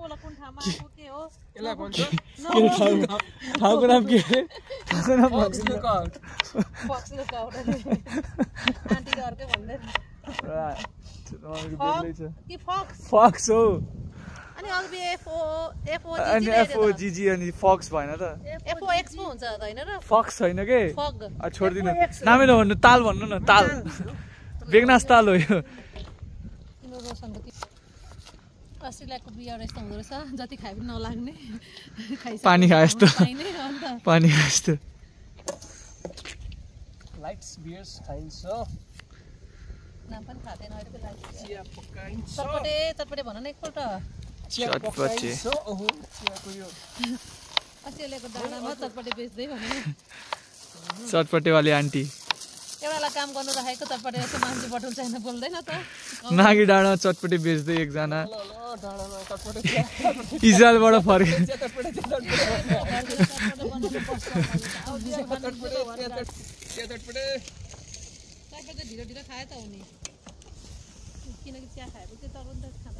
नबोला कुन ठाउँमा आएको के हो यसलाई भन्छ ठाउँको नाम के ठाउँको नाम फक्स लुकआउट फक्स लुकआउट आन्टीले अर्कै भन्दै कि फक्स फक्स हो अनि अघि अनि एफओजीजी अनि फक्स भएन त एफओएक्स पो हुन्छ त हैन र फक्स छैन के फग छोड्दिनु नामै नभन्नु ताल भन्नु न ताल बेगनास ताल हो यो अस्ट्रेलियाको बियर यस्तो हुँदो रहेछ जति खाए पनि नलाग्ने पानी खाए जस्तो पानी खाए जस्तो लाइट्स बियर्स खाइन्छ नाम पनि थाहा थिएन अहिलेको लागि चिया पकाइन्छ चटपटे चटपटे भन न एकपल्ट चिया पकाइन्छ ओहो चियाको यो अस्ट्रेलियाको डाँडामा चटपटे बेच्दै भने चटपटे वाली आन्टी एउटालाई काम गर्नु राखेको चटपटे यसो मान्छे पठाउँछ हैन बोल्दैन त नागी डाँडा चटपटे बेच्दै एकजना डाँडामा चटपटे इजरायलबाट फर्के ढिलो ढिलो खाए त हुने किनकि चिया खाएको त्यो तरुण त खाँदा